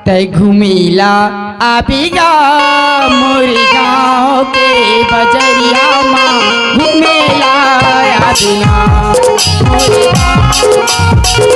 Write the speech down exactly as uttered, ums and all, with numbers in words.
तै घूमेला आबे गा मोर गाँव के बजरिया मा, घूमेला आबे गा मोर गाँव।